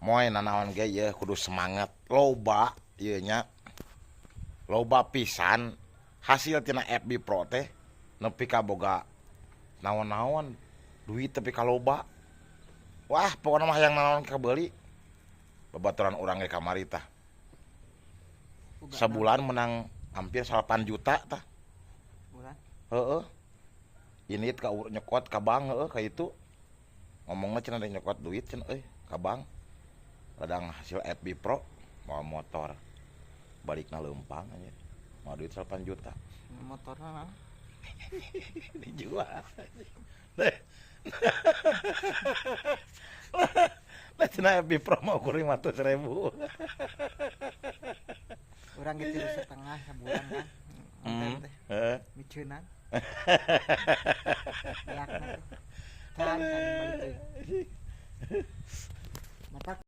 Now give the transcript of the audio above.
Moe nanaon ge ieu kudu semangat loba ieu nya. Loba pisan hasil tina FB Pro teh nepi ka boga naon-naon duit tepi ka loba. Wah, pokona mah hayang nanaon kabeuli. Babaturan urang ge kamari tah. Sabulan menang hampir 8 juta tah. Bulan? Heeh. Ini ka nyekot ka bank heeh ka itu. Ngomongna cenah rek nyekot duit cenah euy ka bank. Ladang hasil FB Pro mawa motor. Balikna leumpang anjir. Mawa duit 8 juta. Motorna naon? Dijual. Deh. Lah cenah FB Pro mah ukur 500.000. Urang ge 3,5 sabulan kan. Teh. Heeh. Miceunan. Beakna teh. Can can balik deui.